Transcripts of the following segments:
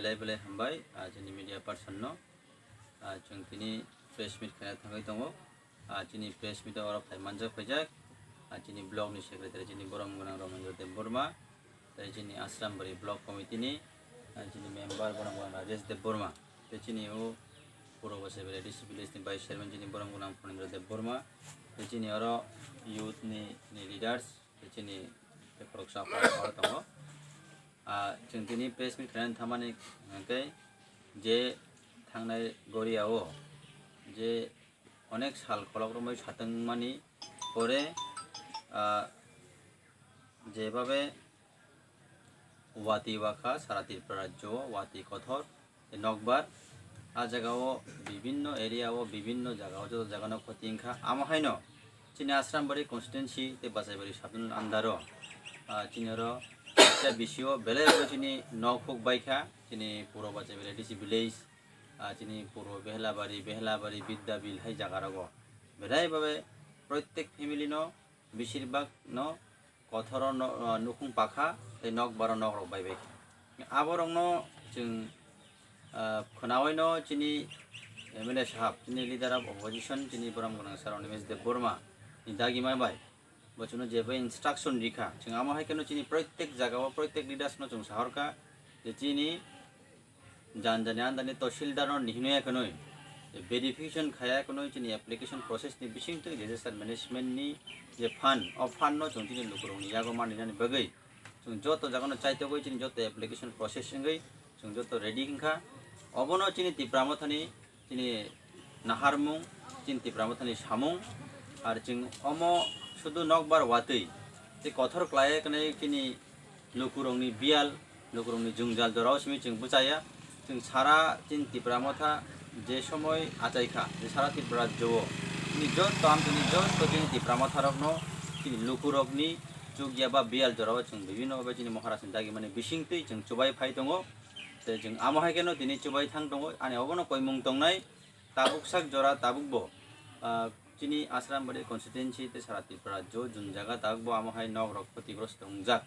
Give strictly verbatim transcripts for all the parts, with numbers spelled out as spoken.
Belai belai hambai, ah, chini media person no. Ah, chwng tini press meet khaina thangwi tongo. Ah, chini press meet o oro phai manjak phaijak. Ah, chini block ni secretary chini borom gwnang Ramendra Debbarma. Tei chini Ashram Bari block committee ni, ah, chini member borom gwnang Rajesh Debbarma. Tei chini o Purbo Basaibari A D C village ni vice chairman chini borom gwnang Phanindra Debbarma. Tei chini oro youth ni, ni leaders. Tei chini tei khoroksa aphuru tongo. Ah, chwng tini press meet khainani thamani hwnkhe je thangnai Goria o je onek sal kholok romwi satwngmani pore, ah, jebabe watwi wakha sara Tripura rajyo o watwi kothor. Tei nokbar, ah jaga o bibinno area o, bibinno jaga o, joto jaga no khoti wngkha. Amo haino chini Ashram Bari constituency tei Basaibari sub-division under o, ah, chini oro kisa bisi o belai bo chini nok huk baikha, chini Purbo Basaibari A D C village, ah, chini Purbo Behlabari, Behlabari, Bidyabil hai jaga rogo belai babe proitek family no beshirbak no kothoro no, ah, nukhung pakha tei nokbar o nok rok bai bai kha. Aborok no chwng, ah, khwnawi no chini M L A sahab, chini leader of opposition, chini borom gwnang sir Animesh Debbarma ni dagima bai bo chwngno jeba instruction rikha. Chwng amo hai kheno chini proitek jaga o, proitek leaders no chwng sahorkha je chini jani jani andani tahsildar no ni hwnwi ya khwnwi, verification khaya khwnwi chini application process ni bisingtwi disaster management ni je fund, o fund no chwng chini lukurok ni yago mani nani bagwi chwng joto jaga no chaitogwi chini joto application process wngwi chwng joto ready wngkha. Obono chini Tipra Mothani chini naharmung, chini Tipra Mothani samung, ar chwng omo sudu nokbar watwi tei kothor khlai khwnwi chini lukurokni biyal, lukurokni jwngjal jorao simi chwng bwchaya. Chwng sara chini Tipra Motha je somoi achaikha, je sara Tripura rajyo o chini joto amchaini joto chini Tipra Motharokno chini lukurokni chukya ba biyal jorao chwng bibinno bhabe chini Maharajni dagimani bisingtwi chwng chubai phai tongo. Tei chwng amo hai kheno tini chubai thang tongo, ani obono koimung tongnai. Tabuk sak jora tabuk bo, ah, chini Ashram Bari constituency tei sara Tripura rajyo jun jaga tabuk bo amo hai nok rok khotigrosto wngjak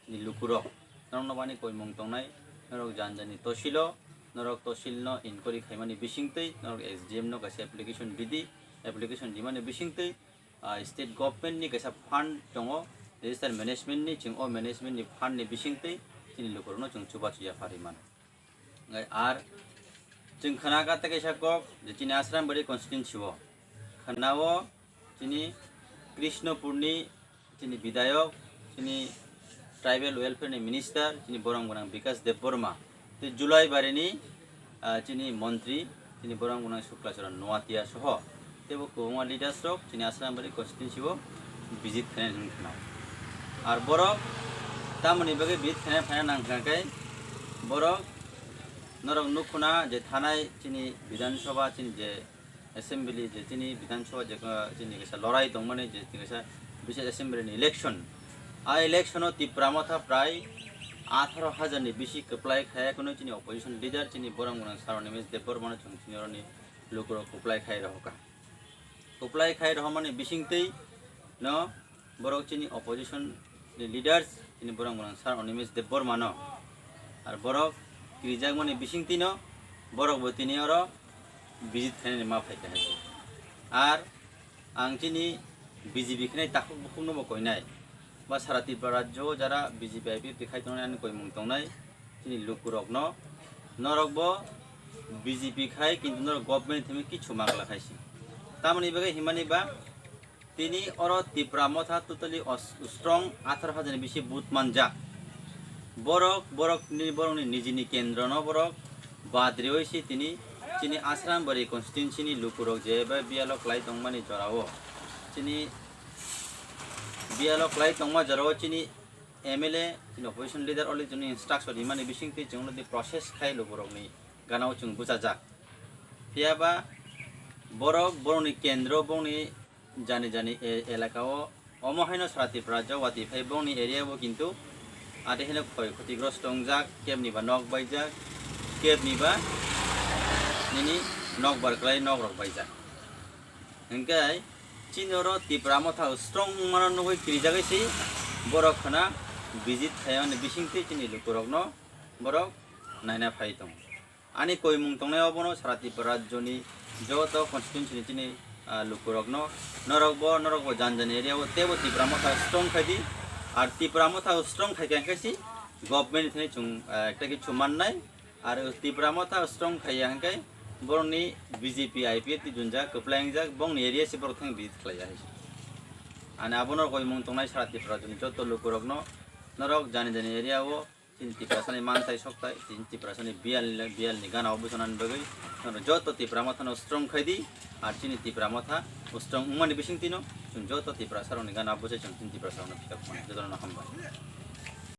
chini lukurok. Norok no bani koimung tongnai, norok jani jani tosil o, norok tosil no inquiry khaimani bisingtwi, norok S D M no kaisa application ridi, application rimani bisingtwi, ah, state government ni kaisa fund tongo, disaster management ni, chwng o management ni fund ni bisingtwi chini lukurok no chwng chubachu yaphar rimano. Hwnkhe ar chwng khna kha tei kaisa kok je chini Ashram Bari constituency o khna o chini Krishnopur ni chini bidayok, chini tribal welfare ni minister, chini borom gwnang Bikash Debbarma, tei Julaibari ni, ah, chini montri, chini borom gwnang Sukla Charan Noatia soho teibo kwbangma leaders rok chini Ashram Bari constituency o visit khainai hwnwi khna. Ar borok tamoni bagwi visit khaina phaina nang kha khe borok norok nukhuna je thanai chini Bidhan Sabha chini je assembly je chini Bidhan Sabha je, uh, chini kaisa lorai tongmani je chini kaisa bises assembly ni election. A election o Tipra Motha prai atharo hajar ni bisi kwplai khaya kheno chini opposition leader chini borom gwnang sir Animesh Debbarma no chwng chini oroni lukurok kwplai khai rohorkha. Kwplai khai rohormani bisingtwi no borok chini opposition ni leaders chini borom gwnang sir Animesh Debbarma no, ar borok kirijakmani bisingtwi no borok bo tini oro visit khainani ma phaikha hai se. Ar ang chini B J P khainai takhuk bukhuk no bo koinai. Ba sara Tripura rajyo o jara B J P I P F T khai tongnai ani koimung tongnai chini lukurokno norok bo B J P khai kintu norok government thimi kichu magla khai se. Tamoni bagwi himani ba tini oro Tipra Motha totally os-, strong atharo hajar ni bisi vote manjak. Borok, borok ni, borok ni nijini kendro no borok badrioi si tini chini Ashram Bari constituency ni lukurok je ba biyalo kwlai tongmani jorao chini biyalo kwlai tongma jorao chini M L A, chini opposition leader oli chini instruction rimani bisingtwi chwng di process khai lukurokni ganao chwng bwchajak. Phiya ba borok, borokni kendro, borokni jani jani e-, elaka o omo haino sara Tripura jawati phai borokni area bo kintu ate hino khoi khutigrosto wngjak, kebni ba nok baijak, kebni ba nini nok bar kwlai nok rok baijak. Hwnkhe chini oro Tipra Motha strong wngmano nugwi kirijagwi se borok khna visit khaiyani bisingtwi chini lukurokno borok naina phai tongo. Ani koimung tongnai obono sara Tripura rajyoni joto constituency ni chini, ah, lukurokno, norokbo, norokbo jan jan area o teibo Tipra Motha strong khai di. Ar Tipra Motha strong khai khe hwnkhe si government ni thani chwng, ah, ekta kichu mannai. Ar Tipra Motha strong khaiya hwnkhe borokni B J P I P F ni junjak kwplai wngjak, bongni area se borok thang visit khlaiya hai se. Ani abono koimung tongnai sara Tripura rajyoni joto lukurokno norok jani jani area o chini Tiprasani manthai sokthai, chini Tiprasani biyal, biyalni gana o bwchanani bagwi norok joto Tipra Mothano strong khai di, ar chini Tipra Motha strong wngmani bisingtwino chwng joto Tiprasarokni gana o bwchai chwng chini Tiprasarokno phiya phone. Jotono hambai.